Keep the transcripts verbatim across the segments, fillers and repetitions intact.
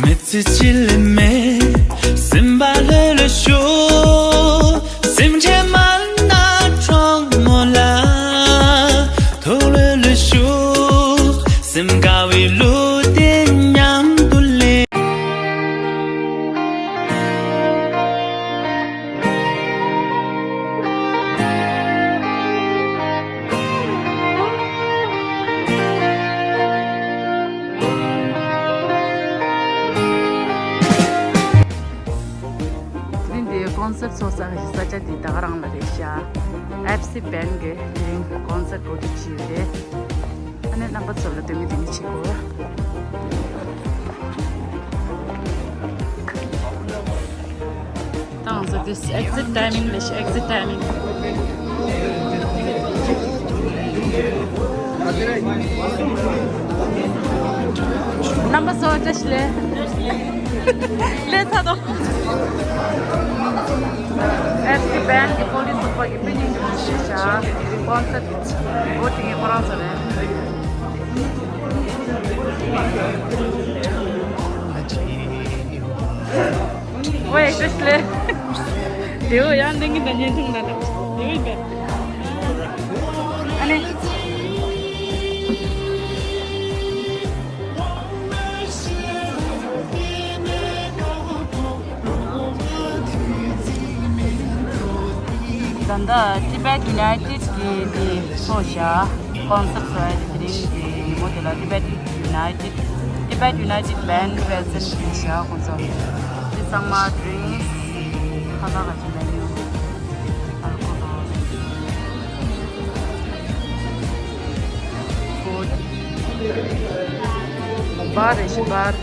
མི་ཚེ་ཕྱི་ལ་མེད། སེམས་པ་ལྷོད་ལྷོད་ཤོག་སེམས་ཁྲལ་མ་ན་གྲོགས་མོ་ལ། ཐུགས་ལྷོད་ལྷོད་ཤོག་སེམས་དགའ་བའི་གླུ་དེ་མཉམ་དུ་ལེན། དེ་རིང་འདིའི་ཀོན་སར་ཚོགས་ས་ས་ཆ་འདི་ད་ག་རང་ལ་རེད་ཤག་ཨེབ་སི་བན་གི་དེ་རིང་ཀོན་སར་གོ་སྒྲིག་བྱས་ཡོད་རེད། ཨ་ནི་རྣམ་པ་ཚོ་ལ་སྟོན་གི་དེ་ནི་བྱེད་དགོས། ད་ང་ཚོ་this exit timing ལས་ཤི་exit timing རྣམ་པ་ཚོ་བཀྲ་ཤིས་བདེ་ལེགས། ལས་ཚ་དོ། ཨེབ་སི་བན་གི་པོ་ལི་སི་ཚོགས་པ་གི་པི་ནིང་ཞིག་བྱས་ཤག་ཀོན་སར་སྒོ་ཕྱེ་མཁན་ཁོ་རང་ཚོ་རེད། ཝེ་ཀྲིས་ལེ། དེའུ་ཡང་འདི་གི་འདི་ཉན་ཐུང་ན་ད་དེའུ་ཡིན་པས། ཨ་ནི། ད་ལྟ་Tibet United གི་དེ་ཚོགས་བཞག་ཀོན་སར་ཚོགས་ཡ་དེ་རིང་གི་ཉིན་མོ་དེ་ལ་Tibet United Tibet United Band Present གི་བཞག་ཁོང་ཚོ་དེ་ཚང་མ་drinks ཁ་ལག་ག་ཅི་menu alcohol food bar རེད་ཤི་bar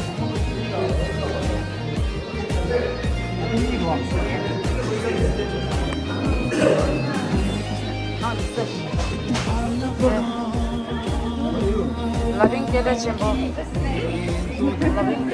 ལ་བིང་སྐད་གྲགས་ཆེན་པོ། ལ་བིང་།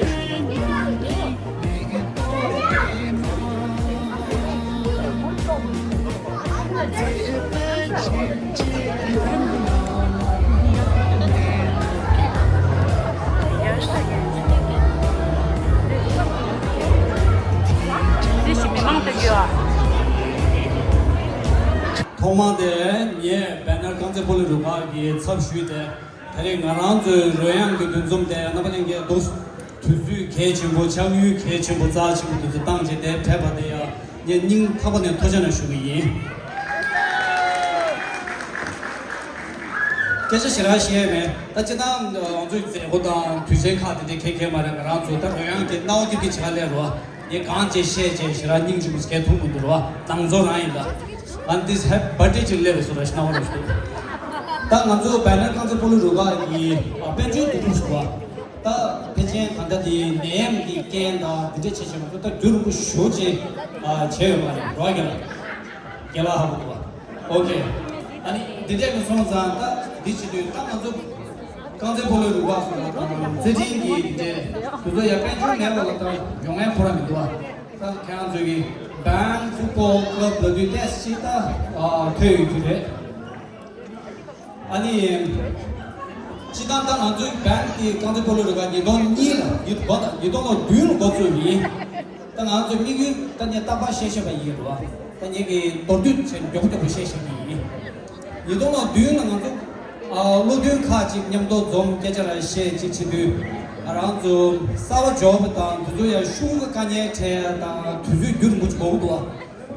ཐོག་མ་དེ་ངས་བན་ནར་རྐང་རྩེད་སྤོ་ལོ་རུ་ཁག་གི་ཚབ་ཞུས་ཏེ། ད་རེས་ང་རང་ཚོའི་རོལ་དབྱངས་ཀྱི་འདུ་འཛོམས་དེ་རྣམ་པ་ལྷན་རྒྱས་འདུག་དུས་ཚོད་གལ་ཆེན་པོ། ཆགས་ཡུལ་གལ་ཆེན་པོ། རྩ་ཆེན་པོ་དེ་ཚོ་བཏང་བྱས་དེ་ཕེབས་པ་དེ་ཡང་ངས་སྙིང་ཐག་པ་ནས་ཐུགས་རྗེ་གནང་ཞུ་གི་ཡིན། སྐད་ཆ་ཞེ་དྲག་བཤད་མེད། ད་སྤྱིར་བཏང་ང་ཚོའི་མཛད་སྒོ་དང་དུས་ཆེན་ཁག་དེ་འདྲ་གང་ཡང་མ་རེད། ང་རང་ཚོ་ད་རོལ་དབྱངས་ཀྱི་སྣང་བ་སྐྱིད་སྐྱིད་བྱེད་ག་སླེབས་རོགས། ངས་གང་བྱས་བཤད་བྱས་ཞེ་དྲག་སྙིང་རྗེ་མོ་ཞིག་གང་ཐུབ་མི་འདུག་རོགས། ནང་ཚོ་རང་ཡིན་ད། ང་འདི་ཧེ་བར་ཐི་ཌེ་ཅིག་སླེབས་པའི་བཟོ་འདྲ་ཞིག་སྣང་བ་རོ་ཞིག་འདུག་ད་ང་ཚོ་བན་ནར་རྐང་རྩེད་སྤོ་ལོ་རུ་ཁག་གི་ཨ་དཔལ་འབྱོར་དུས་དྲུག་ཟེར་བ། ད་ཕལ་ཆེར་ད་ལྟ་དེ་ནད་ཡམས་ཀྱི་རྐྱེན་དང་འདི་འདྲ་བྱས་བྱས་ང་ཚོ་ད་རྒྱུན་རིང་པོ་ཞེ་པོ་ཅིག་ཨ་བྱས་ཡོད་མ་རེད་རོགས། རྒན་ལགས། རྒན་ལགས་ཧ་གོ་གོ། ཨོ་ཁེ། ཨ་ནི་འདི་འདྲ་གི་སོང་ཙང་ད་འདི་བྱེད་དུས་ད་ང་ཚོ་རྐང་རྩེད་སྤོ་ལོ་རུ་ཁག་སོང་ཙང་རྩེད་འགྲན་གྱི་འདི་འདྲ་དུས་ཚོད་ཡར་དཔལ་འབྱོར་མེད་པ་ལ་ད་ཡོང་ཡ་ཁོ་རང་མི་འདུག་ཨ། ད་ཁྱེད་རང་ཚོ་གི་བན་ཕུཊ་བོལ་ཀླབ་ལབ་དུས་ཏོག་ཙམ་ཅིག་ད་ཨ་ཐོས་ཡོད་རྒྱུ་རེད། ཨ་ནི། སྤྱིར་བཏང་ད་ང་ཚོའི་བན་གྱི་རྐང་རྩེད་སྤོ་ལོ་རུ་ཁག་ཉིས་སྟོང་གཉིས་ལ་ཡིན་གོ་ད་ཉིས་སྟོང་ལོ་བདུན་ལ་འགོ་བཙུགས་ཡིན། ད་ང་ཚོའི་དམིགས་ཡུལ་ད་ངས་རྟག་པར་བཤད་བཤད་པ་ཡིན་རོ། ད་ངས་ཀྱི་མདོར་བསྡུས་བྱས་མགྱོགས་པོ་མགྱོགས་པོ་བཤད་བཤད་ཀྱི་ཡིན། ཉིས་སྟོང་ལོ་བདུན་ལ་ང་ཚོ་ཨ་བློ་མཐུན་ཁག་ཅིག་མཉམ་དུ་འཛོམས་སྐད་ཆ་ར་བཤད་ཅིག་བྱེད་དུས་ང་རང་ཚོ་གསར་པ་འབྱོར་བ་དང་དེ་ཚོ་ཡང་ཤུགས་དཀའ་ངལ་འཕྲད་ཡ་དང་དུས་ཚོད་རྒྱུན་མུ་ཅིག་འགོར་འདུག་ཨ།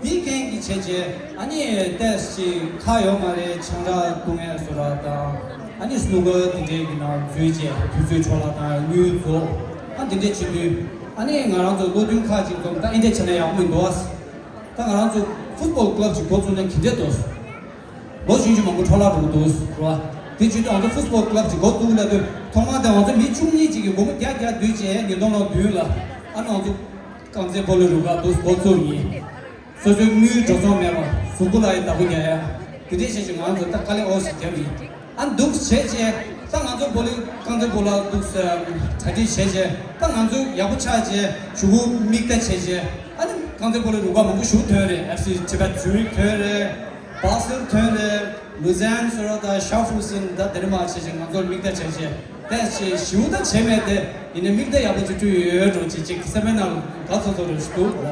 དེའི་རྐྱེན་གྱིས་བྱས་རྗེས་ཨ་ནི་ཏོག་ཙམ་ཅིག་ཁག་ཡོད་མ་རེད། ཆང་རག་བཏུང་ཡས་བཟོ་འདྲ་དང་ཨ་ནི་སྣུ་ཀར་དེ་འདྲའི་གི་ནང་འཛུལ་བྱས་དུས་ཚོད་འཕྲོ་བརླག་དང་དངུལ་རྫོགས་ཨ་དེ་འདྲ་བྱེད་དུས་ཨ་ནི་ང་རང་ཚོ་བློ་མཐུན་ཁག་ཅིག་འཛོམས་ད་ཨེ་འདྲ་བྱས་ན་ཡག་པོ་མི་འདུག་ཨ། ད་ང་རང་ཚོ་ཕུཊ་བོལ་ཀླབ་ཅིག་འགོ་བཙུགས་ན་ག་འདྲ་འདུག་ལོ་རྒྱུན་ཞིག་མང་པོ་འཕྲོ་བརླག་འགྲོ་གི་འདུག་རེད་བ། དེ་བྱེད་དུས་ང་ཚོ་ཕུཊ་བོལ་ཀླབ་ཅིག་འགོ་བཙུགས་ལབ་དུས་ཐོག་མར་དེ་ང་ཚོ་མི་བཅུ་གཉིས་ཅིག་གིས་སྒོར་མོ་བརྒྱ་བརྒྱ་བསྡུས་བྱས་ཉིས་སྟོང་ལོ་བདུན་ལ་ཨ་ནི་ང་ཚོ་རྐང་རྩེད་སྤོ་ལོ་རུ་ཁག་འདུག་འགོ་བཙུགས་ཡིན། སོ་སོའི་དངུལ་འགྲོ་སོང་མེད་པ་གཟུགས་པོ་ལ་ཡི་བདག་པོ་རྒྱག་ཡ། དེ་འདྲའི་བྱས་ཅིག་ང་ཚོ་ད་དཀའ་ལས་ཨོ་ཙི་རྒྱབ་ཡིན། ཨ་འདུག་བྱས་རྗེས་ད་ང་ཚོ་སྤོ་ལོ་རྐང་རྩེད་སྤོ་ལོ་འདུག་ཟེར་གྲ་སྒྲིག་བྱས་རྗེས་ད་ང་ཚོ་ཡག་པོ་ཆགས་རྗེས་གཞུག་གུ་མིག་ལྟ་བྱས་རྗེས་ཨ་ནི་རྐང་རྩེད་སྤོ་ལོ་རུ་ཁག་མང་པོ་ཞིག་ཐོན་རེད། ཨེབ་སི་ཊི་བེཊ་ཛུ་རིག་ཐོན་རེད། བྷ་སེལ་ཐོན་རེད། ལུ་ཛན་སོ་ར་དང་ཤ་ཧྥུ་སིན་ད་དེ་རིང་མ་བྱས་ཅིག་ང་ཚོར་མིག་ལྟ་བྱས་ཅིག་ད་ཞེ་ཞིའུ་ད་བྱས་མེད་དེ་ཡིན་ནའི་མིག་ལྟ་ཡག་པོ་ཅིག་སྤྲོད་ཡོད་འགྲོ་ཅིག་ཅིག་སེ་མེད་ནང་ག་ཚོད་ཚོད་རེ་ཞིག་འདུག་ལ།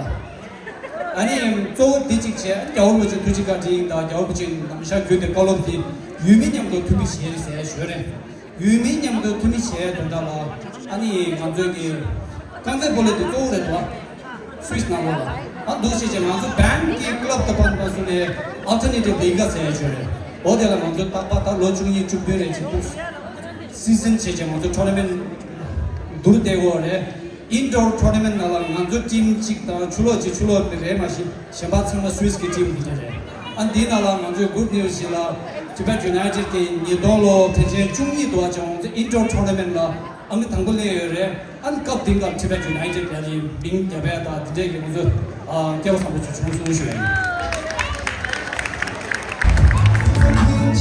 ཨ་ནི་གཙོ་བོ་དེ་གཅིག་བྱས་རྒྱལ་བ་རིན་པོ་ཆེ་ཐུགས་རྗེ་བཀའ་དྲིན་དང་རྒྱལ་བ་རིན་པོ་ཆེ་ནམ་ཞག་རྒྱུད་དེ་བཀའ་སློབ་དེ་ཡུལ་མི་མཉམ་དུ་མཐུན་པའི་ཞལ་ཟེར་ཞུ་རེད། ཡུལ་མི་མཉམ་དུ་མཐུན་པའི་ཞལ་དོན་དག་ལ་ཨ་ནི་ང་ཚོའི་གི་རྐང་རྩེད་སྤོ་ལོ་དེ་གཙོ་བོ་རེད་དོ། སུད་སི་ནང་ལོགས་ལ་ཨ་འདུག་བྱས་ཅིག་ང་ཚོ་བན་གི་ཀླབ་དང་པན་པ་སུ་ནས་ཨལ་ཊར་ནེ་ཊིབ་ལིག་ག་ཟེར་ཡ་ཞོ་རེད། འོ་དེ་ལ་ང་ཚོ་རྟག་པར་ད་ལོ་བཅུ་གཉིས་བཅུ་བདུན་རེད་ཅིག་འདུག་སི་ཛན་བྱས་ཅིག་ང་ཚོ་ཊོར་ན་མེན་ཊི་བསྡུར་བསྡད་དགོས་རེད། ཨིན་ཌོར་ཊོར་ན་མེན་ཊི་ནང་ལ་ང་ཚོ་ཊིམ་གཅིག་དང་ཕྱི་ལོགས་གཅིག་ཕྱི་ལོགས་རེད་མ་གཞི་གཞན་པ་ཚང་མ་སུད་སི་གི་ཊིམ་དེ་འདྲ་རེད། ཨ་འདི་ནང་ལ་ང་ཚོའི་གུཌ་ནིའུ་སི་ཞིག་ལ་ཊི་བེཊ་ཡུ་ནའི་ཊེཌ་དེ་ཉིས་སྟོང་ལོ་ཕལ་ཆེར་བཅུ་གཉིས་དུ་བ་ཅང་ང་ཚོ་ཨིན་ཌོར་ཊོར་ན་མེན་ཊི་ལ་ཨ་ནི་དང་པོ་སླེབས་ཡོད་རེད། ཨ་ནི་སྐབས་དེ་གར་ཊི་བེཊ་ཡུ་ནའི་ཊེཌ་ཡ་ལི་མིང་རྒྱབ་ཡ་དང་དེ་འདྲས་ཀྱི་ང་ཚོ་ཨ་སྐལ་བ་བཟང་པོ་ཅིག་བྱུང་སོང་ཞུ་ཡ་ཡིན།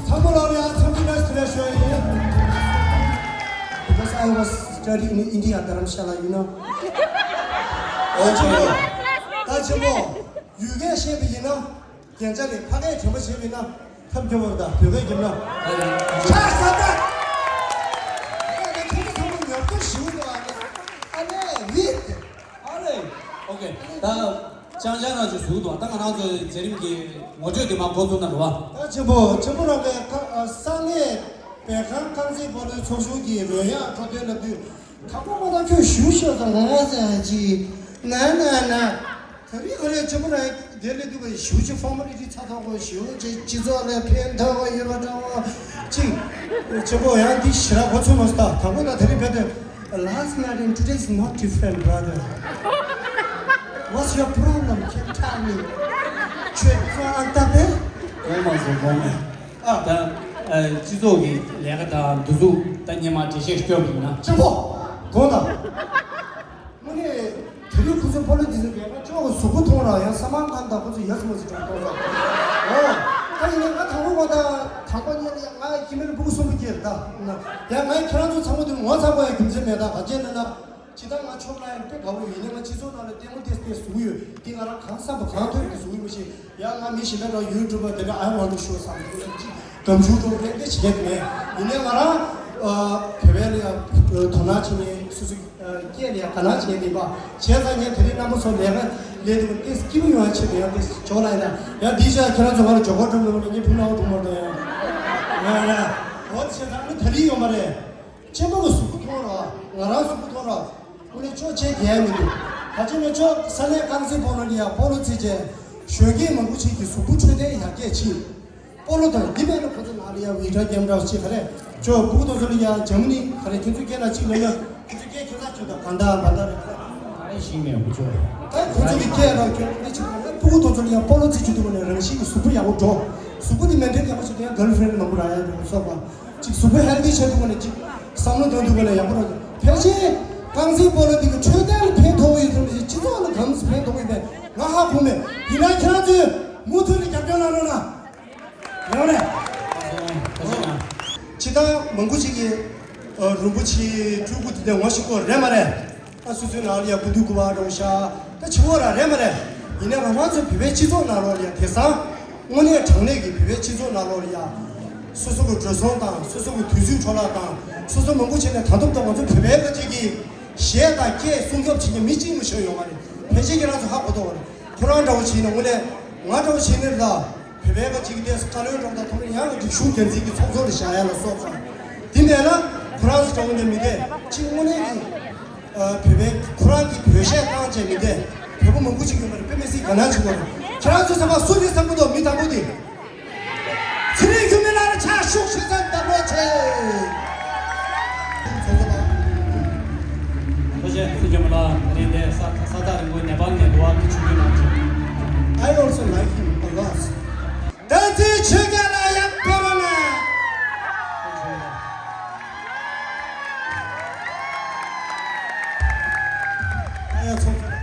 ཚང་མ་ལ་ཡང་འཚམས་འདྲི་བཀྲ་ཤིས་བདེ་ལེགས་ཞུ་ཡ་ཡིན། Because I was studying in India, Dharamshala, you know. ཨོ་ཆེན་པོ། ད་ཆེན་པོ། ཡུལ་སྐད་ཤེས་པ་ཡིན་ན། རྒྱན་ཆ་རེད། ཕ་སྐད་དྲན་པ་བྱས་པ་ཡིན་ན། ཐབས་སྐྱོ་བ་དང་བོད་སྐད་རྒྱབ་ན། ཆགས་ས་ད། ཁྱེད་ཚོ་ཚང་མ་ཉོབ་ཏོ་ཞིག་འདུག་ཨ་ནི། ཨ་ནི་རིད། ཨ་ལེ། ཨོ་ཀེ། ད་ཅང་ཅང་རང་ཚོ་ཟུར་དུ་ད་ང་རང་ཚོའི་མཛད་རིམ་གྱི་ངོ་སྤྲོད་དེ་མ་འགོ་འཛུགས་གནང་རོགས། ད་ཆེན་པོ་ཆེན་པོ་རང་གི་ས་གནས་བལ་ཁང་རྐང་རྩེད་སྤོ་ལོའི་ཚོགས་ཆུང་གི་རོལ་དབྱངས་འཕྲོ་མཐུད་ལབ་དུས་དང་པོ་ང་ད་ཁྱོད་ཞུ་ཤོག་དང་ང་ཟེར་གྱི་ན་ན་ན། ད་རེས་ང་རང་ཆེན་པོ་རང་དེ་ལས་འདུག་པའི་ཞུ་ཅི་ཕོར་མ་ལི་ཊི་ཚ་ཐོག་གོ་ཞུ་ཅི་སྤྱི་ཚོགས་ལ་ཕན་ཐོགས་ཡོད་པ་འདྲ་བོ་ཅིག་ཆེན་པོ་ཡང་འདི་ཞེ་དྲག་གོ་ཚོད་མ་སོང་ད་དང་པོ་ད་དེ་རིང་བལ་དུ། Last night in today is not different, brother. What's your problem? Can you tell me? ཁྱོད་ཁོ་ཨང་རྟགས་པས། དགོངས་མ་སོང་དགོངས་མེད། ཨ། ད་ཨ་སྤྱི་ཚོགས་ཀྱི་ལས་ཀ་དང་འདུ་འཛུགས་ད་སྔོན་མ་འགྲེལ་བཤད་སྐྱོན་པ་ཡིན་ན། ཆེན་པོ། དགོངས་དག་དངོས་གནས་དེ་རིང་ཁོ་ཚོའི་སྤོ་ལོ་འདི་ཚོ་བས་ན་ཅོག་གཟུགས་པོ་མཐོང་ར་ཡང་ས་མང་ཁང་དང་ཁོ་ཚོ་ཡག་སུ་མ་ཟིག་གྲོགས་གཏོང་ར། ཨོ། ད་ཡིན་ན་ང་དང་པོ་ང་དང་དང་པོ་ཉིད་ལ་ཡང་ང་ཡི་ཁྱིམ་མི་ལ་སྤུ་གུ་གསུམ་པོ་སྐྱེས་རེད་ད། ཡང་ང་ཡི་ཁྱེད་རང་ཚོ་ཚང་མ་དུ་ངོ་ཚ་དགོས་ཡ་རྒྱུ་མཚན་མེད་ད་ག་ཅན་ན་ན། ཇི་ལྟར་ང་ཕྱོགས་ལ་ཡང་དཔེ་དགའ་བོ་ཡིན་ནའི་ང་སྤྱི་ཚོགས་ནང་ལ་ལྟད་མོ་ཏེ་སྟེ་བཟོ་གི་ཡོད་དེ་ང་རང་གང་བསམ་པ་གང་ཐོས་ཀྱི་བཟོ་གི་མི་ཤེས། ཡང་ང་མི་གཞན་པ་རང་ཡུ་ཊུབ་པ་དེ་འདྲ་I want to show something ཅིག་གམ་ཆུང་ཀྲོང་དེ་འདྲ་བྱེད་མཁན་དེ་མེད། ཡིན་ནའི་ང་རང་བོད་པའི་ལ་ཡང་དོ་སྣང་བྱེད་མཁན་སོ་སོའི་སྐད་ལ་ཡང་དགའ་སྣང་བྱེད་མཁན་དེ་པ་བྱས་ཙང་ངས་དེ་རིང་རྣམ་པ་ཚོ་ལས་ཀ་ལས་དུས་ཏེ་སྐྱིད་པོ་ཡོང་ཡ་ཆེད་དུ་ཡང་ཏེ་ཇོ་ལ་ཡིན་ན་ཡང་འདི་ཤ་ཁྱེད་རང་ཚོ་ང་ལ་ཇོ་གོ་སྒྲུབ་ལ་ངས་ཕུག་ན་འོ་དུ་མོ་དང་ཡང་ཡང་ཡང་འོ་དེ་བྱས་ཙང་ནི་ད་རིང་ཡོང་པ་རེད། གཅེན་པོ་གི་གཟུགས་པོ་མཐོང་ར། ང་རང་གཟུགས་པོ་མཐོང་ར། ཀུ་ལེ་ཅོ་ཆེ་རྒྱལ་མི་འདུག་ད་ཅི་ནས་ཅོ་ས་ལས་རྐང་རྩེད་སྤོ་ལོ་ལ་ཡ་སྤོ་ལོ་རྩེད་ཅེས། གཞོན་སྐྱེས་མང་པོ་ཅིག་གི་གཟུགས་པོ་འཕྲོད་བསྟེན་ཡར་རྒྱས་ཕྱིན། སྤོ་ལོ་དང་འདི་མེད་ན་ཁོ་ཚོ་ནང་ལ་ཡ་ཝི་ཊ་རྒྱབ་འདྲ་ཅིག་ག་རེ། ཅོ་སྤུ་གུ་དེ་ཚོ་ལ་ཡ་འཇམ་ནི་ག་རེ་ཁྱེད་ཚོ་སྐད་ན་གཅིག་ལབ་ན། ཁྱེད་ཚོ་སྐད་ཁྱེད་ཚ་ཁྱོད་དང་གང་ལྟར་མ་ལྟར་རེད། ཨ་ཡེ་ཤིང་མེད་འུ་ཅོ། ད་ཁོ་ཚོ་གི་སྐད་དང་ཁྱོད་འདི་ཅིག་སྤུ་གུ་དེ་ཚོ་ལ་ཡ་སྤོ་ལོ་རྩེད་རྒྱུ་དེ་མ་ནས་རང་བཞིན་གྱི་གཟུགས་པོ་ཡག་པོ་འགྲོ། གཟུགས་པོ་འདི་མེན་ཊེན་ཡག་པོ་བྱེད་དུས་ཡང་གརལ་ཕི་རེན་ཌི་མང་པོ་རག་ཡ་འགྲོ་སོགས་པ། ཅིག་གཟུགས་པོ་ཧེལ་ཐི་བྱེད་ཐུབ་པ་ནས་ཅིག་བསམ་བློ་གཏོང་ཐུབ་པ་ནས་ཡག་པོ་རེད། ཕལ་ཆེར་རྐང་རྩེད་སྤོ་ལོ་འདི་གི་འཕྲོད་བསྟེན་ལ་ཕན་ཐོགས་ཡོད་ཚུལ་མི་ཤེས། སྤྱི་ཚོགས་ལ་གང་ཕན་ཐོགས་ཡོད་པས་ང་ཧ་གོ་མེད། ཡིན་ན་ཁྱེད་རང་ཚོས་མུ་མཐུད་ནས་རྒྱབ་སྐྱོར་གནང་རོགས་གནང་། ཡོང་རེད། ཇི་ལྟར་མང་པོ་ཞིག་གིས་རིན་པོ་ཆེའི་སྤྲུལ་སྐུ་དེ་འདྲ་ངོ་ཤེས་ཀྱི་ཡོད་རེད་མ་རེད། ད་སོ་སོའི་ནང་ལ་ཡང་སྐུ་མདུན་སྐུ་པར་རོགས་ཤག་ད་ཆེ་བོ་ར་རེད་མ་རེད། ཡིན་ནའི་ང་རང་ཚོ་བོད་པའི་སྤྱི་ཚོགས་ནང་ལོགས་ལ་ཡང་དེང་སང་དངོས་གནས་དྲང་གནས་ཀྱི་བོད་པའི་སྤྱི་ཚོགས་ནང་ལོགས་ལ་ཡང་སོ་སོ་གི་འགྲོ་སོང་དང་སོ་སོ་གི་དུས་ཚོད་འཕྲོ་བརླག་དང་སོ་སོ་མང་པོ་བྱས་ནས་ད་དུང་ད་ང་ཚོ་བོད་པའི་ལ་ཅིག་གི་གཞས་དང་སྐད་སྲུང་སྐྱོབ་བྱེད་མཁན་མི་གཅིག་མི་ཤོད་ཡོད་མ་རེད། ཕལ་ཆེར་ཁྱེད་རང་ཚོ་ཧ་གོ་ཐུབ་པ་རེད། ཁྱོད་རང་འདྲ་བོ་བྱས་ནས་དངོས་གནས་ང་འདྲ་བོ་བྱས་ནས་ལ། བོད་པའི་ཁ་ཅིག་ཏེ་བཀའ་བློན་གྲོགས་དང་ཐོག་ནས་ཡང་རིག་གཞུང་རྒྱ་མཚན་གྱི་ཚོགས་གཙོ་ལ་བཞག་ཡ་ལ་སོགས་དང་། དེ་མེད་ན་ ཁོ་རང་ཚོ་གྲོངས་ནས་མི་དེ་གཅིག་དངོས་གནས་ཀྱི་ཨ་བོད་པའི་ཁོ་རང་གི་བོད་གཞས་བཏང་བྱས་མི་དེ་བོད་པ་མང་པོ་ཅིག་ཡོད་པ་རེད། དཔེ་མི་སྲིད་དགའ་སྣང་བྱེད་དགོས་རེད། ཁྱེད་རང་ཚོ་ཚང་མ་སུ་རེད་བསམ་གྱི་འདུག་མི་དང་པོ་དེ། ཚེ་རིང་ཁྱུང་མི་ལགས་ལ་ཕྱག་ཤུགས་ཆེ་ཙམ་བརྡབ་རོགས་བྱེད། ཚོགས་གཙོ་པ། ཐུགས་རྗེ་ཆེ། ཁྱུང་མི་ལགས་ད་རིང་འདིར་ས་ས་ཐག་རིང་པོ་ནེ་པཱལ་ནས་འདུག་པ་དེ་བྱུང་རྒྱུ་མ་རེད། I also like him a lot. བསྟན་འཛིན་ཆོས་རྒྱལ་ལགས་ཡར་ཕེབས་རོགས་གནང་། ཨ་ཡ་ཚོགས་གཙོ།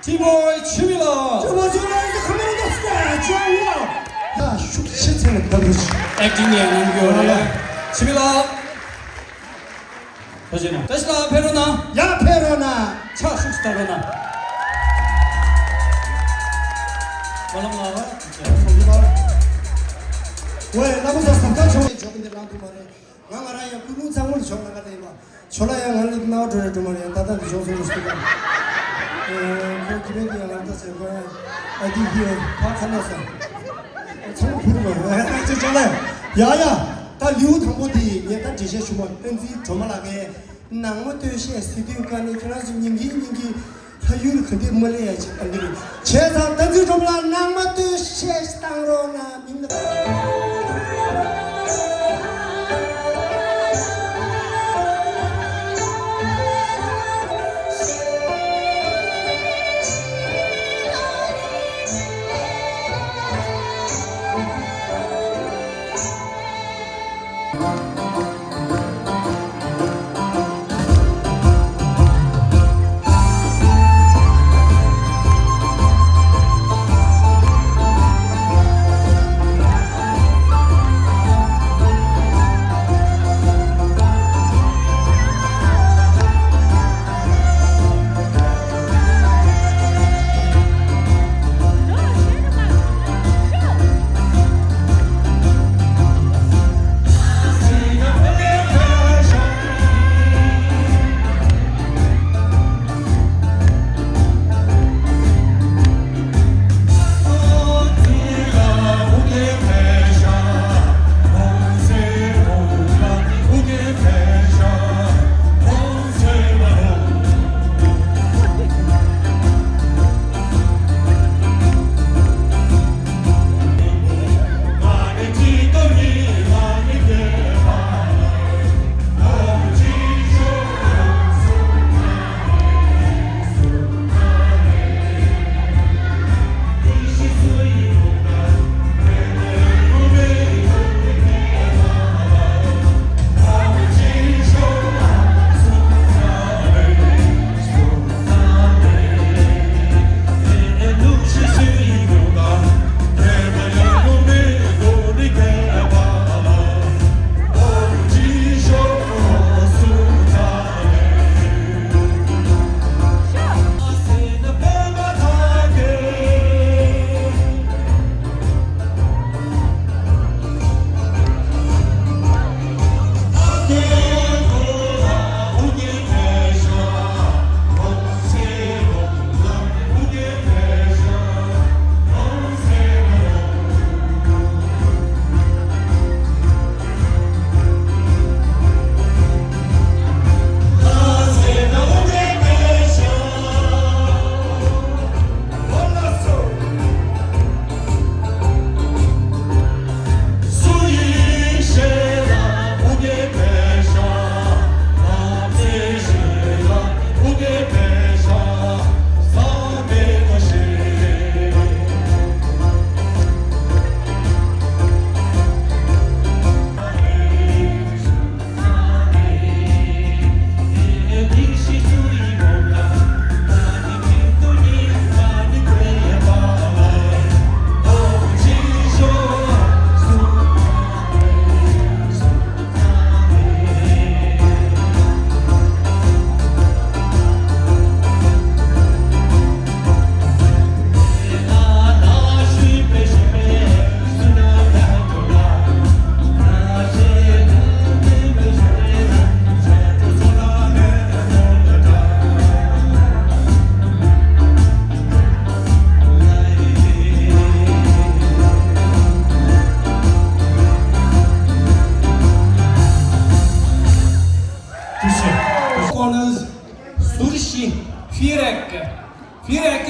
ཁྲི་མོ་འཆི་མེད་ལགས། ཁྲི་མོ་འཆི་མེད་ལགས་ཁ་མེ་ར་ནང་སྐད་ཅོ་ལ། ད་ཤུགས་ཆེ་ཚད་ལ་བརྡབ་རོགས། ཨེག་ཊིང་ཡང་གནང་རྒྱུ་རེད། འཆི་མེད་ལགས། བཀྲ་ཤིས་ལགས། བཀྲ་ཤིས་ལགས་ཕེབས་རོགས་གནང་། ཡར་ཕེབས་རོགས་གནང་། ཕྱག་ཤུགས་ཆེ་བརྡབ་རོགས་གནང་། བླ་མ་ལགས། ཝེ་བླ་མ་ཚོ་ཟབ་ཚ་ཆོག་ཆོག་གི་འདི་ལངས་ཐུབ་པ་རེད། ང་ང་རང་ཡང་ཀུན་སློང་ཚང་མ་ལ་ཞོགས་ལ་ཁ་ལས་པ། ཆོ་ལ་ཡང་ང་ལ་སྣང་བ་འགྲོ་རེ་འགྲོ་མ་རེད། ཡང་ད་ལྟ་འདི་ཞོགས་སོང་ཞིག་ག་ཁོ་གི་མེད་ཡང་ལ་ད་ཟེར་གོ་ཡང་ཨ་ཏི་ཧི་ཕ་ཁ་ན་ས་ཚང་ཕུར་མ་ཡ་ཅེ་ཅ་ལ་ཡ་ཡ། ད་ལེའུ་དང་པོ་དེ་ངས་ད་འགྲེལ་བཤད་ཞུ་བ། བསྟན་འཛིན་སྒྲོལ་མ་ལགས་ཀྱིས་ནང་མ་སྟོད་གཞས་ཟེར་དུས་ཀ་ནས་ཁྱེད་རང་ཚོ་ཉིན་གྱིས་ཉིན་གྱིས་ཕ་ཡུལ་ག་འདྲས་མ་སླེབས་ཡ་ཅིག་ཨ་འདི་རེད། བྱས་ཙང་བསྟན་འཛིན་སྒྲོལ་མ་ལགས་ནང་མ་སྟོད་གཞས་བཏང་རོགས་གནང་། མིང་ལ།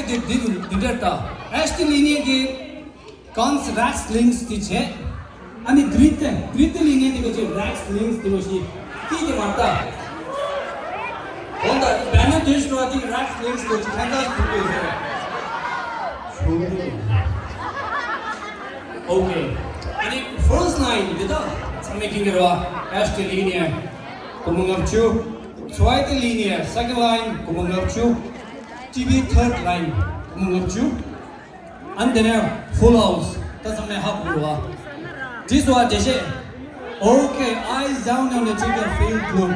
དེ་འདི་འདི་འདྲ་ལྟ། Erste Linie གི་ganz rechts links དེ་བྱས། ཨ་ནི་dritte dritte Linie དེ་ག་ཅིག་rechts links དེ་ལོ་ཞིག་དེ་དེ་མ་ལྟ། འོ་ད་banner དེ་ཞུ་བ་དེ་rechts links དེ་ཅིག་ཁན་ཚ་ཞིག་ཐུག་གི་ཟེར། Okay. ཨ་ནི་first line དེ་ད་ཚང་མས་མཁྱེན་གྱི་རེད་བ། Erste Linie སྒོར་མོ་ལྔ་བཅུ། Zweite Linie, second line སྒོར་མོ་ལྔ་བཅུ། ཊི་བི་third line སྒོར་མོ་ལྔ་བཅུ། ཨ་ནི་དེ་ནས་Full House ད་ཚང་མས་ཧ་གོ་གི་རེད་བ། འགྲིག་སོང་བ། འགྲེལ་བཤད། Okay, I sound on the trigger field group.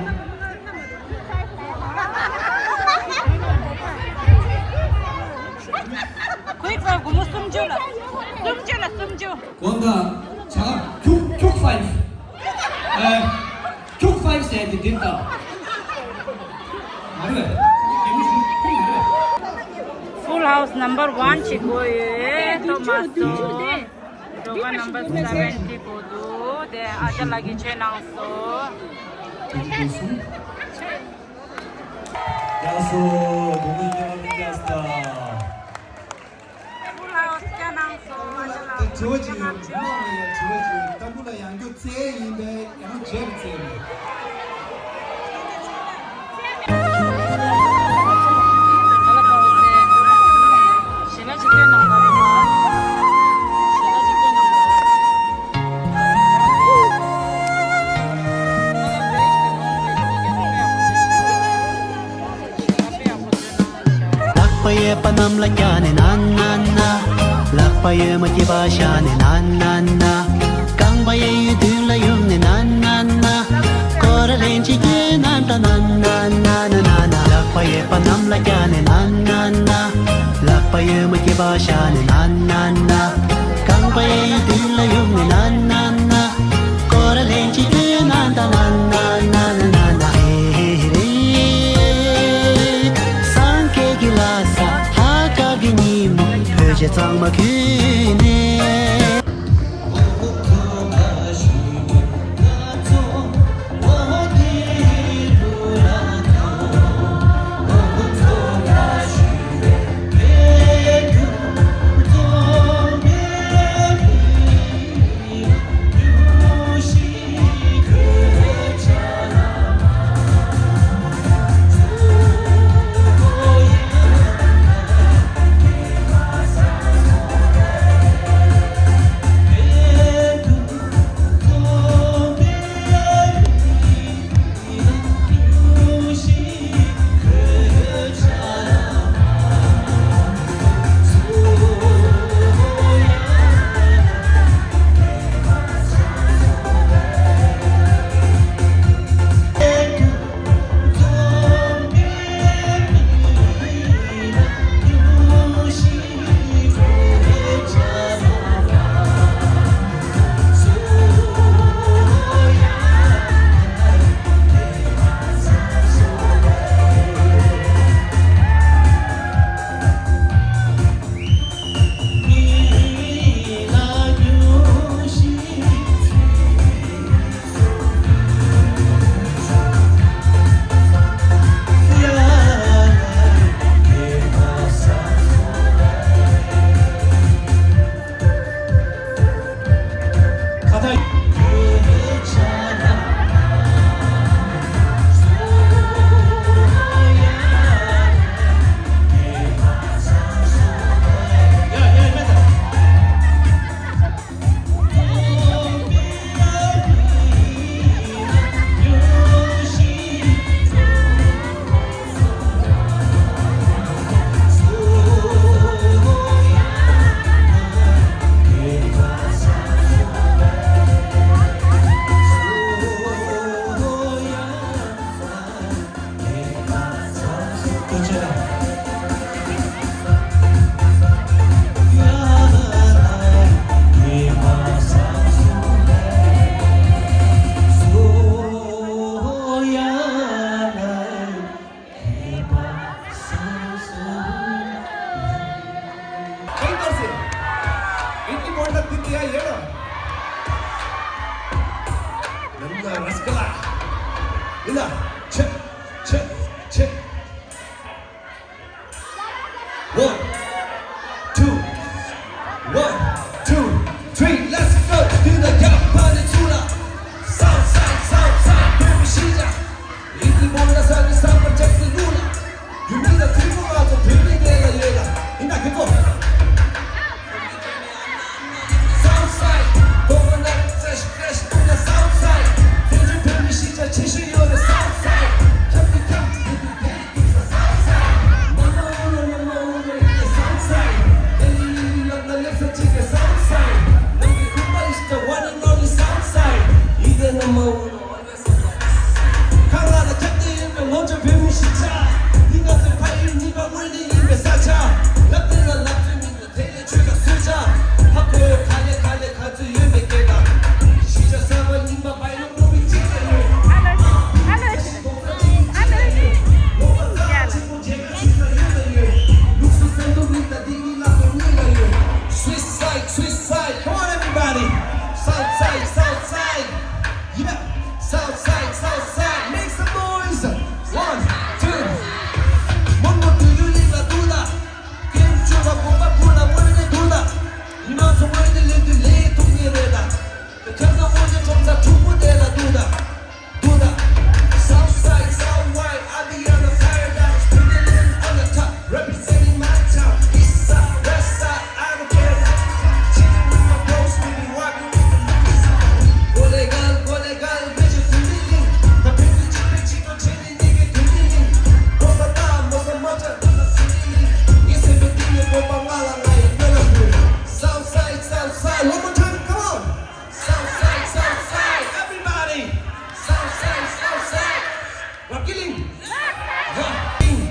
ཁོའི་ཚབ་སྒོར་མོ་སུམ་ཅུ་ལ། སུམ་ཅུ་ལ་སུམ་ཅུ། གོང་དང་། བྱ་ཁྱུག་ཁྱུག་five. ཨ། ཁྱུག་five ཟེར་དེ་འདི་ལྟ། མ་རེད། དེ་མི་ཞུ་ཁྱུག་མ་རེད། Full House number one ཅིག་དགོས་ཡོད། ཏོ་མ་སོ། ཌོ་ག་number seven དེ་དགོས་འདུག་དེ་ཨ་ཅག་ལགས་ཀྱིས་བྱས་གནང་སོང་། ཡག་སོ། དགོང་མོ་ཡིན་ཀྱང་ལ་མི་རྒྱག་ས། Full House བསྐྱལ་གནང་སོང་། ཨ་ཅག་ལགས། དྲི་བ་ཅིག་ཡོད། མི་མང་ལ་ཡ་དྲི་བ་ཅིག་ཡོད། ལྟ་བུ་ལ་ཡང་རྒྱུ་རྩལ་ཡིན་པས་ཡང་རྗེས་རྩལ་མེད། ལག་པ་གཡས་པ་གནམ་ལ་བཀྱག་ནས་ན་ན་ན། ལག་པ་གཡོན་མ་སྐྱིད་པ་བཞག་ནས་ན་ན་ན། རྐང་པ་གཡས་གཡོན་མདུན་ལ་གཡུག་ནས་ན་ན་ན། སྐོར་ར་ལན་གཅིག་བསྐྱོད་ན་ད་ན་ན་ན་ན་ན། ལག་པ་གཡས་པ་གནམ་ལ་བཀྱག་ནས་ན་ན་ན། ལག་པ་གཡོན་མ་སྐྱིད་པ་བཞག་ནས་ན་ན་ན། རྐང་པ་གཡས་གཡོན་མདུན་ལ་གཡུག་ནས་ན་ན་ན། སྐོར་ར་ལན་གཅིག་བསྐྱོད་ན་ད་ན་ན་ན་ན་ན། ཧེ་ཧེ་རེ། སངས་རྒྱས་ཀྱི་ལྷ་ས་ལྷ་སྐལ་གྱི་ཉིན་མོ་བོད་ཆས་གཙང་མ་གྱོན་ནས། One, Southside, coconut fresh, fresh to the Southside. བཙན་བྱོལ་བོད་མི་གཞིས་ཆགས་ཆེ་ཤོས་ཡོད་རེད། Southside, ཁྱབ་ཀྱི་ཁྱབ། Southside, mama uro, mama uro in the Southside. Baby, you love the lips of chicken Southside. Number one is the one and only Southside. You the number one. ཁ་ལག་ལ་ཁྱབ་བརྡལ་ཡོད་པའི་ལོངས་སྤྱོད་བོད་མི་གཞིས་ཆགས། འདི་ང་ཚོའི་ཕ་ཡུལ་གཉིས་པ་དངོས་གནས་ཡིན་པའི་ས་ཆ། ལབ་དེ་ལ་ལབ་ཚོད་མི་འདུག་དེ་ལས་ཆོས་ལ་གསོལ་ཇ། ཧ་གོ་ག་ལེ་ག་ལེ་ག་ཚོད་ཡོད་མེད་སྐད་གྲགས། གཞིས་ཆགས་གསར་པ་རྙིང་པ་བར་ཡོང་ཀློག་མི་གཅིག་ཀྱང་ཡོད། ཧ་ལོ་ཧ་ལོ་ཧ་ལོ། ལོག་པ་རྩ་ཆེན་པོ་མཇལ་ཁ་ཞུ་ས་ཡོད་ལ་ཡོད། ལུགས་སྲོལ་སེམས་སྟོབས་རིགས་དང་འདི་གཉིས་ལ་སོ་གཉིས་ལ་ཡོད། Switch side, switch side, come on everybody. South side, south side. Yeah, south side, south side, make some noise. One, two. མོན་གྷོ་དུས་ཡུན་རིང་ལ་འདུག་ད། ཀེམ་བཅུ་པ་དགོན་པ་བུ་ལ་དངོས་གནས་འདུག་ད། མི་མང་ཚོ་དངོས་གནས་ལེན་དུས་ལས་ཐུག་ངེས་རེད་ད། ཁྱབ་ན་དངོས་གནས་ཁྲོམ་ས་དྲུག་པོ་དེ་ལ་འདུག་ད། འདུག་ད། South side, south wide, I be on the paradise. Put the lid on the top, representing my town. East side, west side, I don't care. Chilling with my bros, we be walking with the ladies. Go legal, go legal, bitches, do me lean. The people, chicken, chicken, chili, nigga, do me lean. Bossa, bossa, mocha, bossa, chili. It's a big thing, go, go, go, go, go, go, go. South side, south side, one more time, come on. South side, south side, everybody. South side, south side. Rock killing. Rock killing.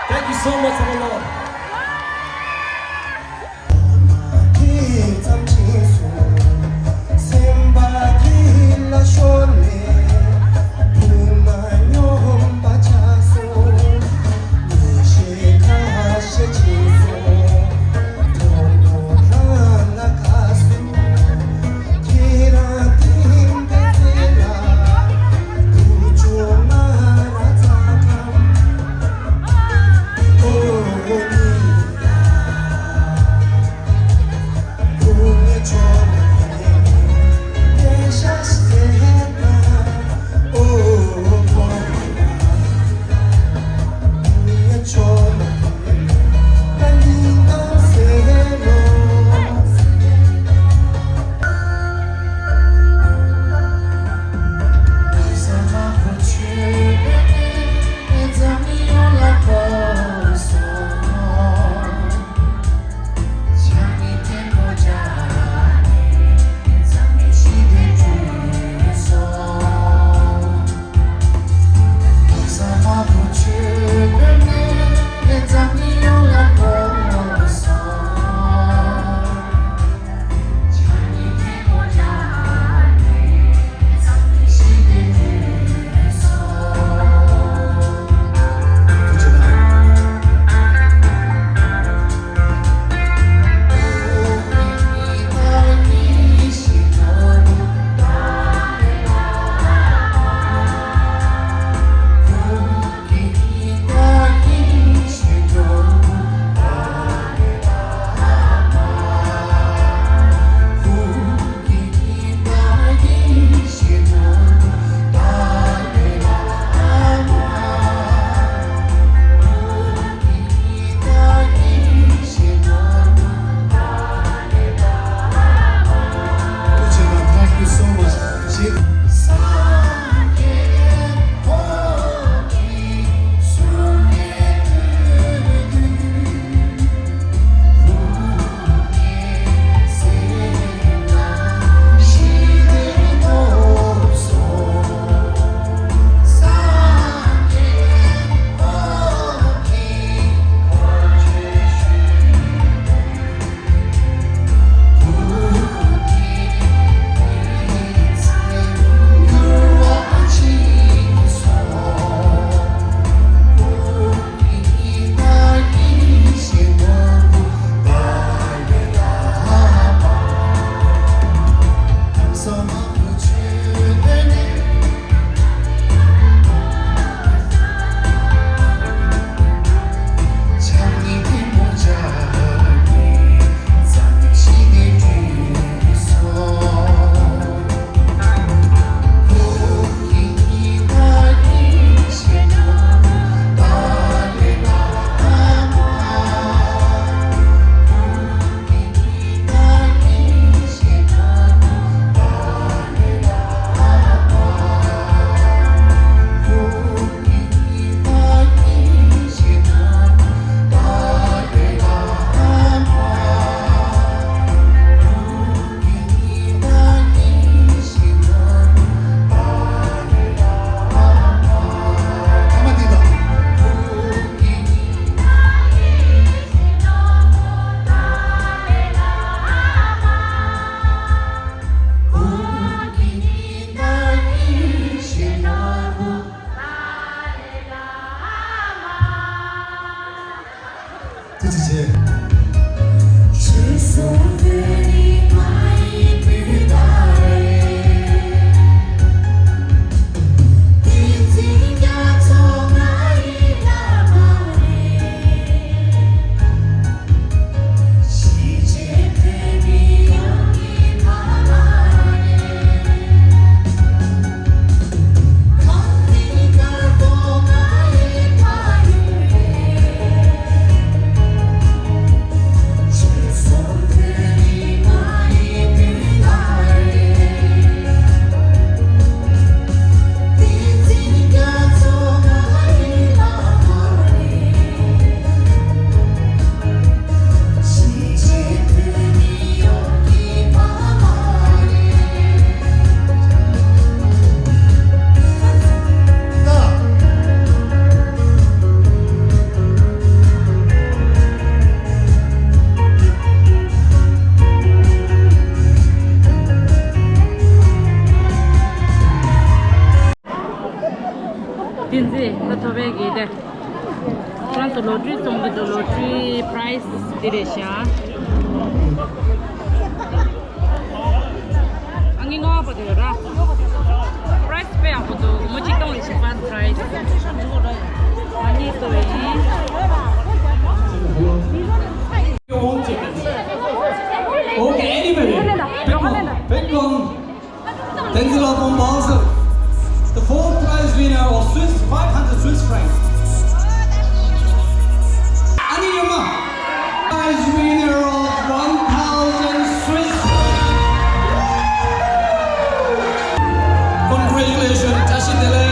Thank you so much, Samalon. བསྟན་འཛིན་ད་ཐོབ་པའི་གི་དེ། ཁོ་རང་ཚོ་ལོ་ཊི་རི་བཙོང་གི་འདུག་ལོ་ཊི་རི་པ་རའི་སི་འདི་རེད་ཤག་ཨ་ངའི་ངོ་བོ་དེ་ར། པ་རའི་སི་དཔེ་ཡག་པོ་འདུག་མི་གཅིག་སྟོང་རེ་ཞིག་པ་པ་རའི་སི། ཨ་ནི་ལྟོས་ཡིན། Okay, anybody? Pick one. Pick one. Tenzilopon Balsam, the fourth prize winner of Swiss, five hundred Swiss francs. Ani Yama, prize winner of one thousand Swiss francs. Congratulations, Tashi Dele.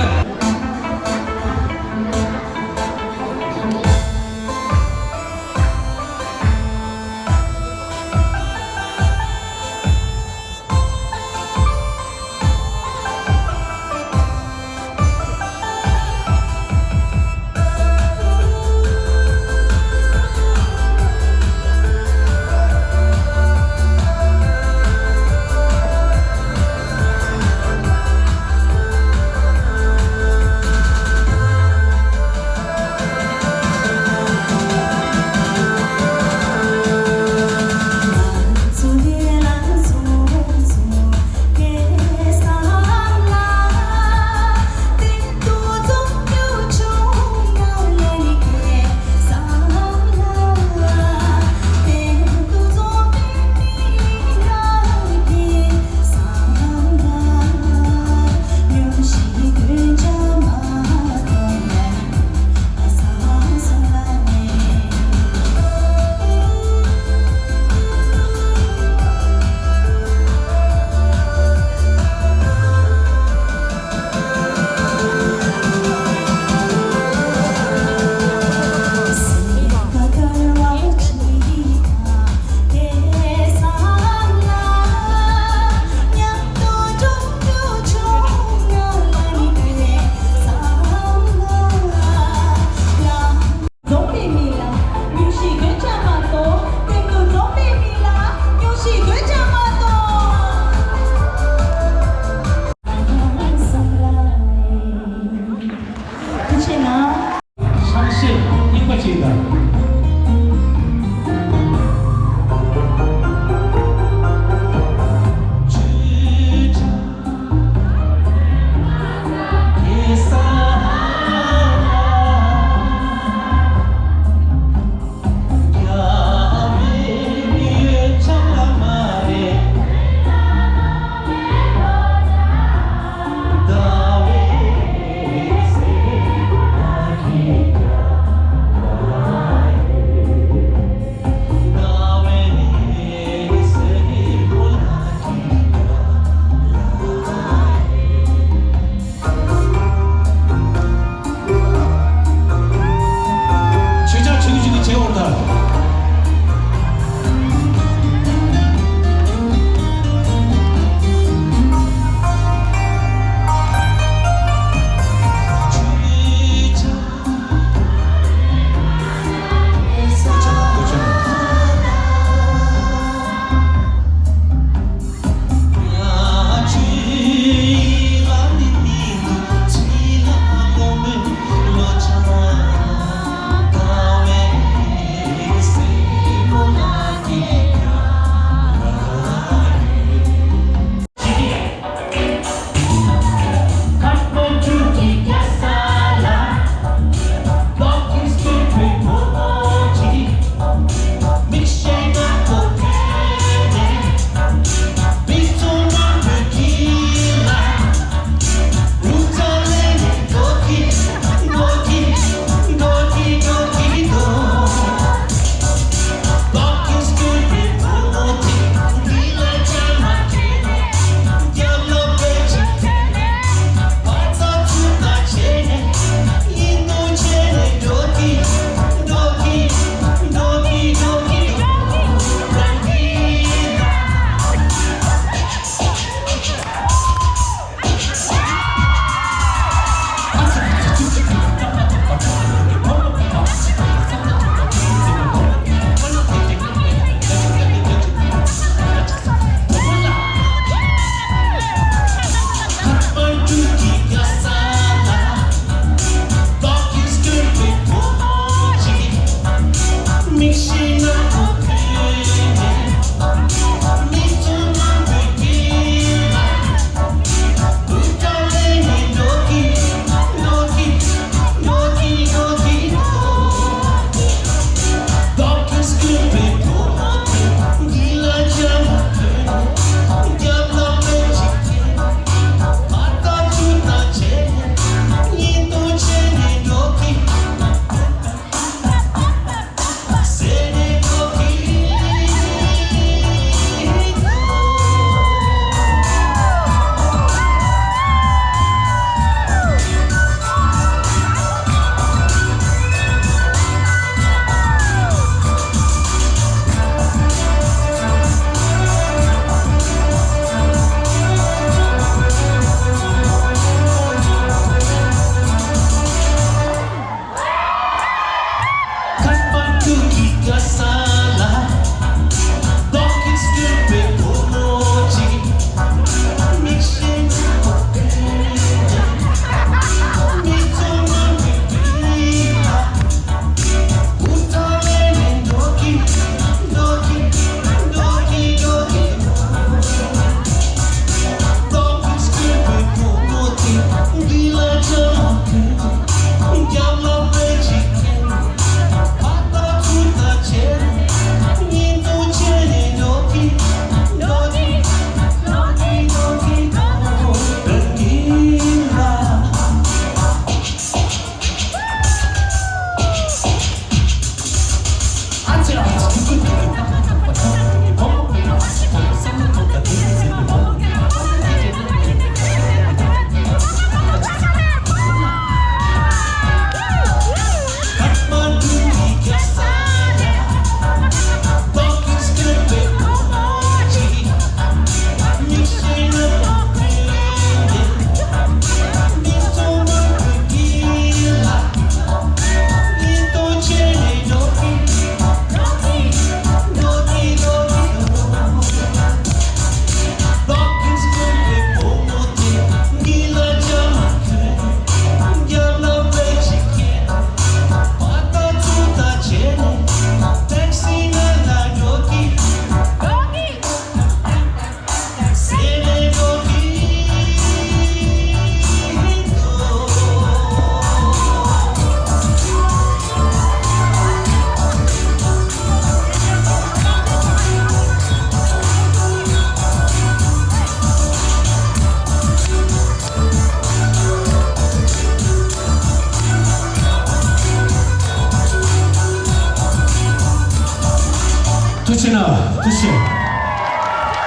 ཐུགས་རྗེ་ཆེ།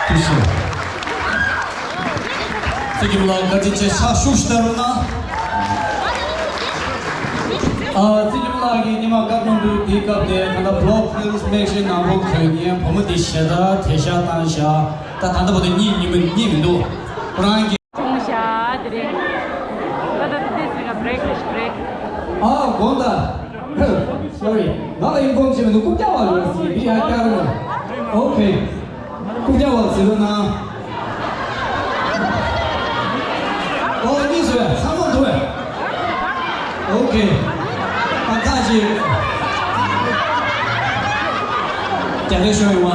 ཐུགས་རྗེ་ཆེ། ཚེ་རྒྱལ་ལགས་བཀའ་དྲིན་ཆེ། ཕྱག་ཤུགས་ཤིག་གཏོང་རོགས་གནང་། ཨ། ཚེ་རྒྱལ་ལགས་ཀྱིས་སྔོན་མ་བཀའ་གནང་དུས་དེའི་སྐབས་དེ་ད་ལྟ་བོག་ཕིལ་མིག་ཤིན་ནང་པོ་གྱོན་མཁན་བུ་མོ་དེ་ཞེ་དྲག་དེད་ཤག་བཏང་ཤག་ད་ད་ལྟ་བར་དུ་རྙེད་རྙེད་མི་རྙེད་མི་འདུག་ཁོ་རང་གིས། ཆུང་ཤ་དེ་རིང་། ད་ད་དེ་དེ་སྲིད་ཀ་བྷི་རེག་ལས་བྷི་རེག་ཨ་དགོངས་དག་སོ་རི། ང་ལ་ཡིན་གོམས་བྱས་མི་འདུག་རྐུབ་བཀྱག་བ་ལོས་སི་བི་ཨ་ཀ་རུ། ཨོ་ཁེ། རྐུབ་བཀྱག་བ་ཟེར་རོ་ན། ཨོ་གཉིས་སུ་ཚང་མ་འདུག་བས། ཨོ་ཁེ། ཨ་ཁ་ཅིག་རྒྱ་རེ་ཤོད་ཡོང་བ།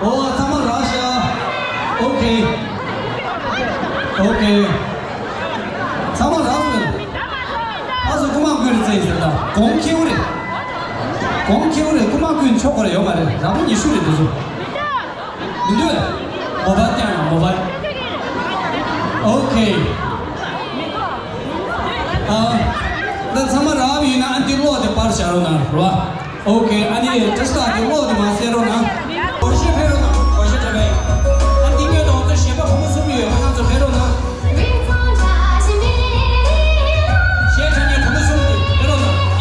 ཨོ་ཚང་མ་རག་ཤག་ཨོ་ཁེ། ཨོ་ཁེ། ཚང་མ་རག་སོང་། ཨ་སུ་རྐུ་མ་རྐུན་རེད་ཟེར་ཟེར་ད་གོང་ཁེའུ་རེད། གོང་ཁེའུ་རེད། རྐུ་མ་རྐུན་ཆོག་གི་རེད་ཡོད་མ་རེད། རང་མོ་ཉི་ཤུ་རེད་འདུག་སུ། མི་འདུག་མོ་བལ་ཀྱང་ཡང་མོ་བལ། ཨོ་ཁེ། ཨ། ད་ཚང་མ་རག་པ་ཡིན་ན་ཨ་འདི་ཀློག་དེ་པར་བཞག་རོགས་གནང་རོ། ཨོ་ཁེ། ཨ་ནི་ཏྲེ་སི་ཀ་དེ་ཀློག་དེ་མར་གསན་རོགས་གནང་། སྒོར་གཞས་ཕེབས་རོགས་གནང་། སྒོར་གཞས་འདྲ་བས། ཨ་འདི་ངོས་དང་ཚོ་གཞས་པ་ཕོ་མོ་གསུམ་ཡོད་པ་ཁོང་ཚོ་ཕེབས་རོགས་གནང་། གཞས་འཁྲབ་མཁན་བུ་མོ་གསུམ་དེ་ཕེབས་རོགས་གནང་།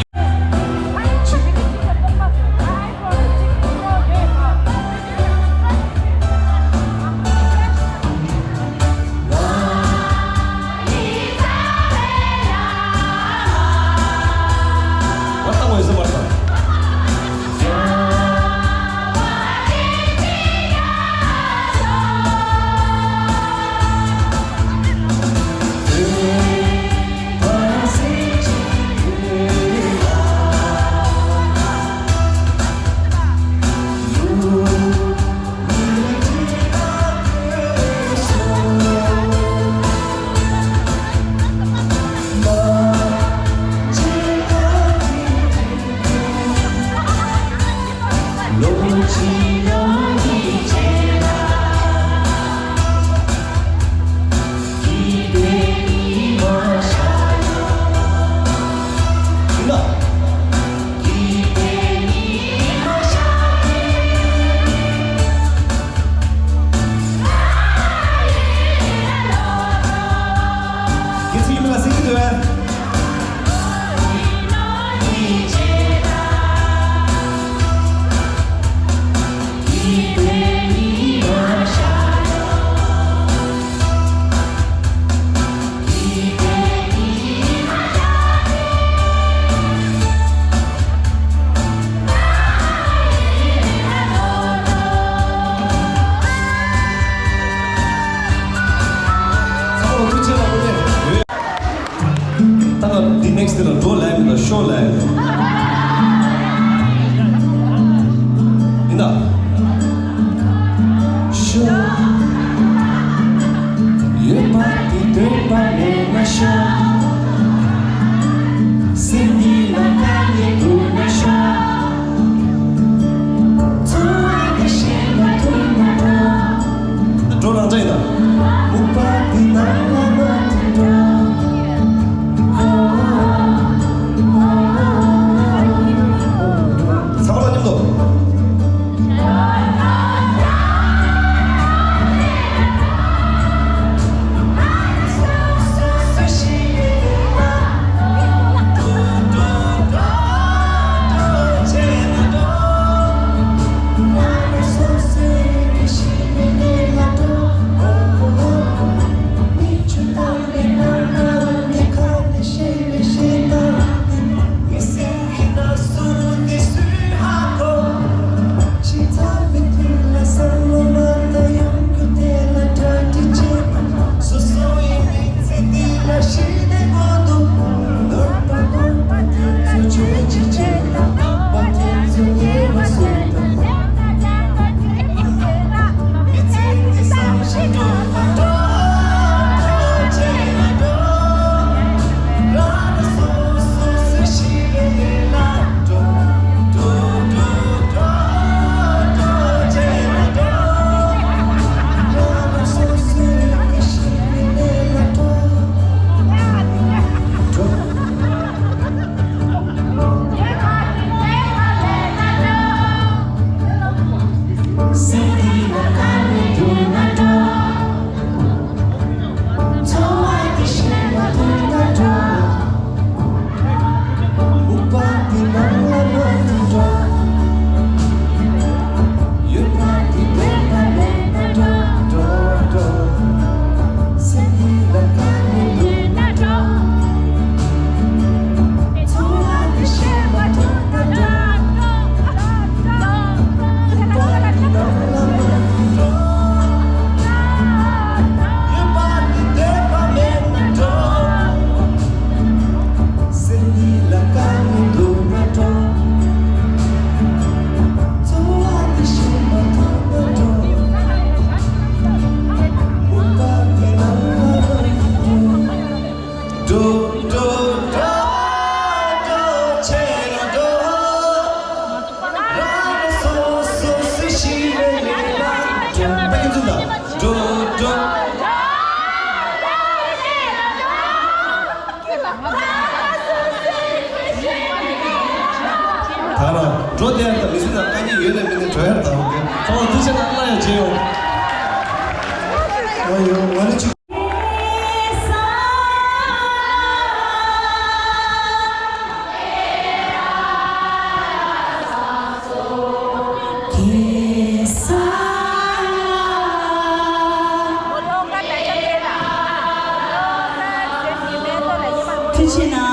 ད་ང་འདི་ནེག་སི་ཊི་ལ་འགྲོ་ལབ་མི་འདུག་ཤོ་ལབ་ཡིན་ད། ཤོ་ཡོད་པ་དེ་འདོད་པ་མེད་ན་ཤོ། སེམས་ཉིད་ལ་དཀའ་ངལ་འདུག་ན་ཤོ། འགྲོ་རང་འདྲ་ཡིན་ད། ཚང་མ་ལ་མཉམ་དུ། ད་རང་འགྲོ་དེ་ཡང་དང་མི་སུ་དང་དཀའ་ངལ་ཡོད་ནས་མི་ནི་འགྲོ་ཡར་དང་གི་ཁོང་ཐུགས་རྗེ་གནང་། སླར་ཡང་མཇལ་ཡོང་། ཨ་ཡོ་ང་ནི་ཅིག་ཐུགས་རྗེ་གནང་།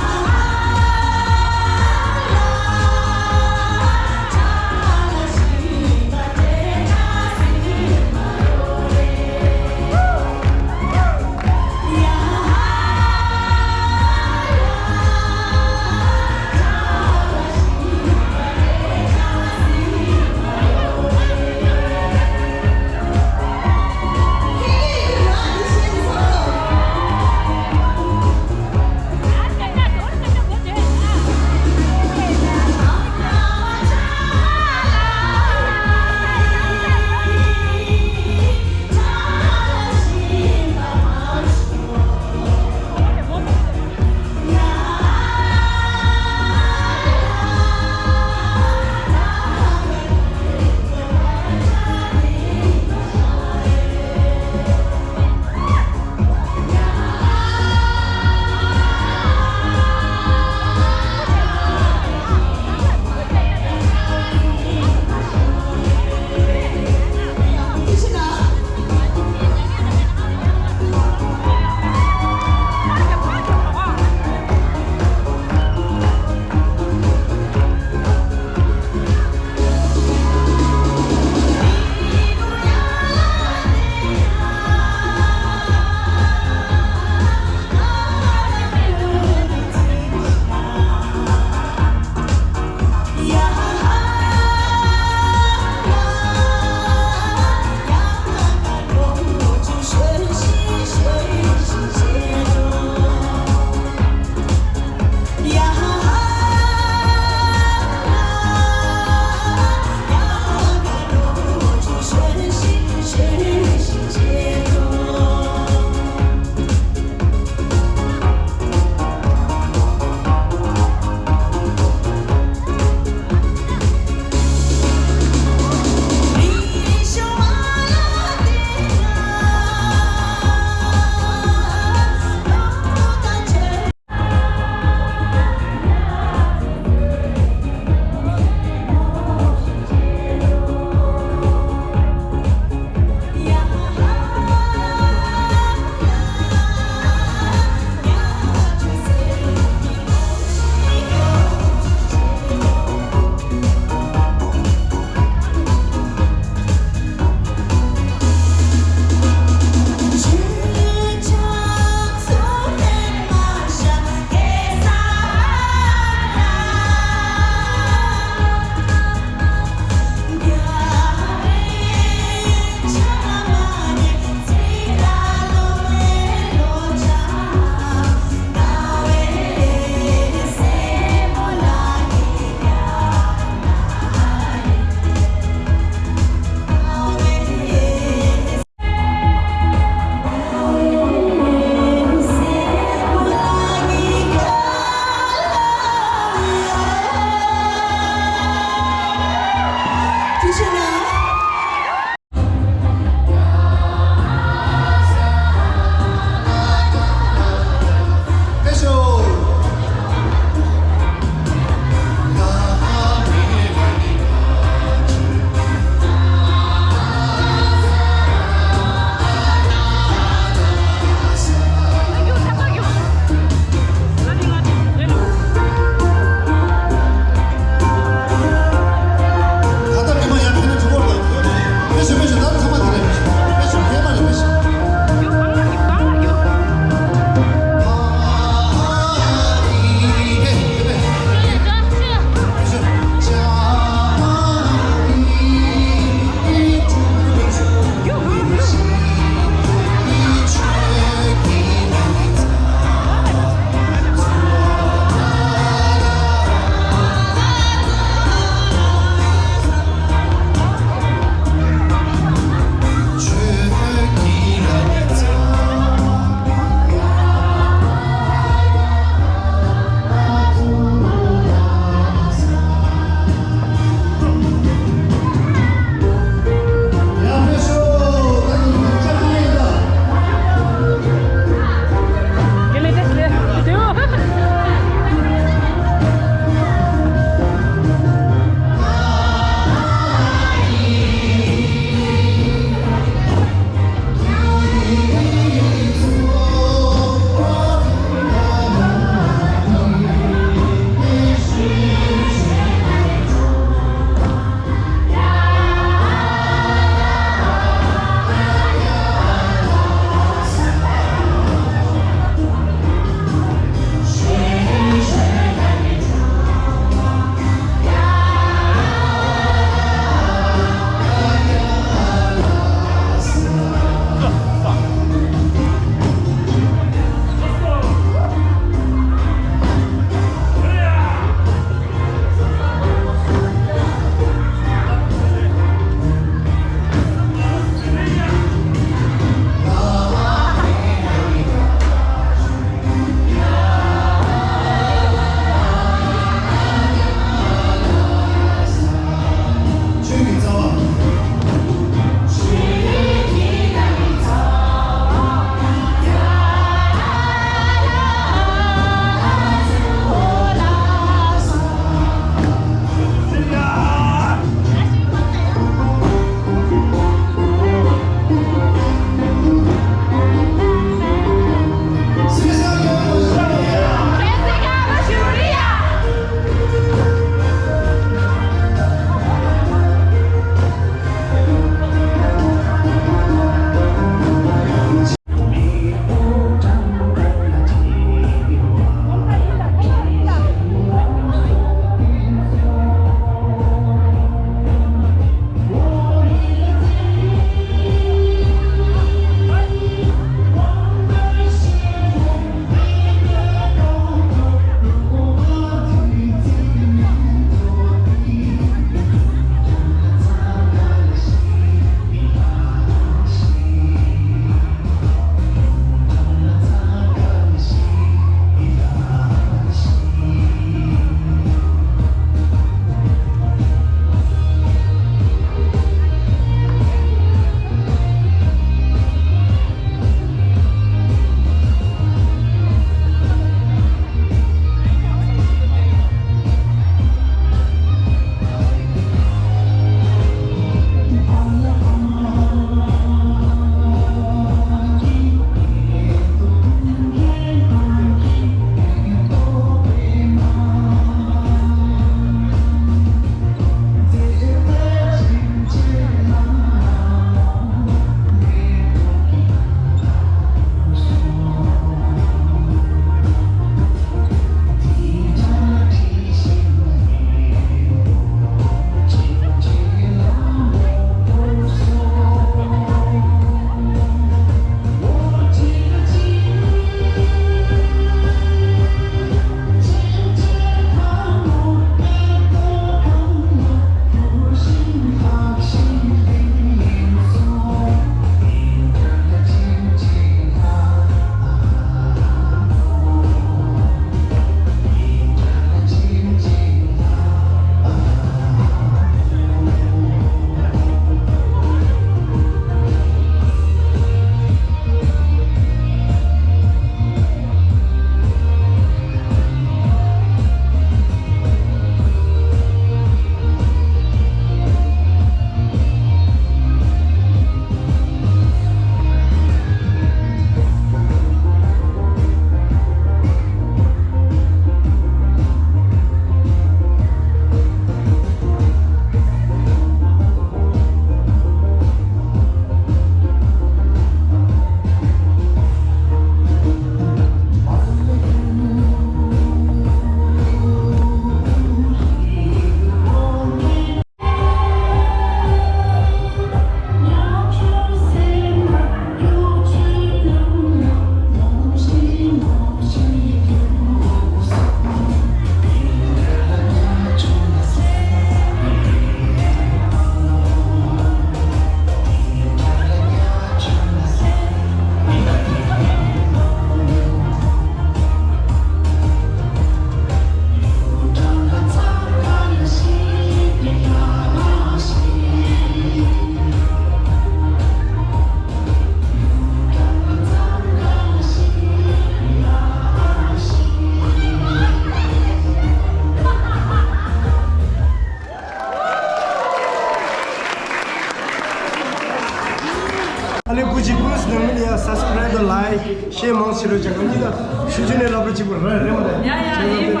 ཨ་ནི་སྐུ་མཁྱེན་ཀུན་གཟིགས་ནང་མི་ལ་ཡ་སབ་སི་ཀ་རེབ་དང་ལའིཀ་ཤེར་མང་ཆེ་རོགས་བྱེད་རོགས། གཉིས་ལ་ཤུ་ཆུ་ནས་ལབ་རོགས་གཅིག་པུ་རེད་རེད་མ་རེད། ཡ་ཡ་ཡིན་པ།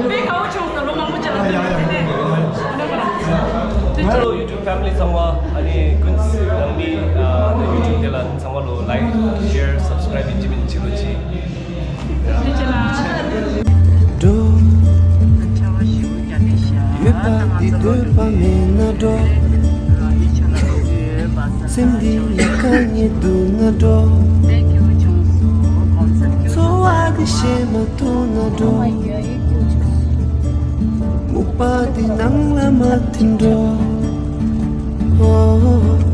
དཔེ་དགའ་བོ་བྱུང་སོང་། ལོ་མང་པོ་བྱས་ལ་ཡ་ཡ་ཡ། Hello YouTube family ཚང་མ། ཨ་ནི་ཀུན་གཟིགས་ནང་མི་ཨ་ནི་YouTube དེ་ལ་ཚང་མ་ལོ་ལའིཀ་ཤེར་སབ་སི་ཀ་རེབ་ཡིན་གཅིག་མིན་གཅིག་རོགས་གྱིས། འགྲོ། ཡོད་པ་འདི་འདོད་པ་མེད་ན་འགྲོ། སེམས་འདི་ཡི་ག་ཉེ་འདུག་ན་འགྲོ། འཚོ་བ་འདི་ཤེས་མ་ཐུབ་ན་འགྲོ། སྨུག་པ་འདི་ནང་ལ་མ་ཐིམ་འགྲོ།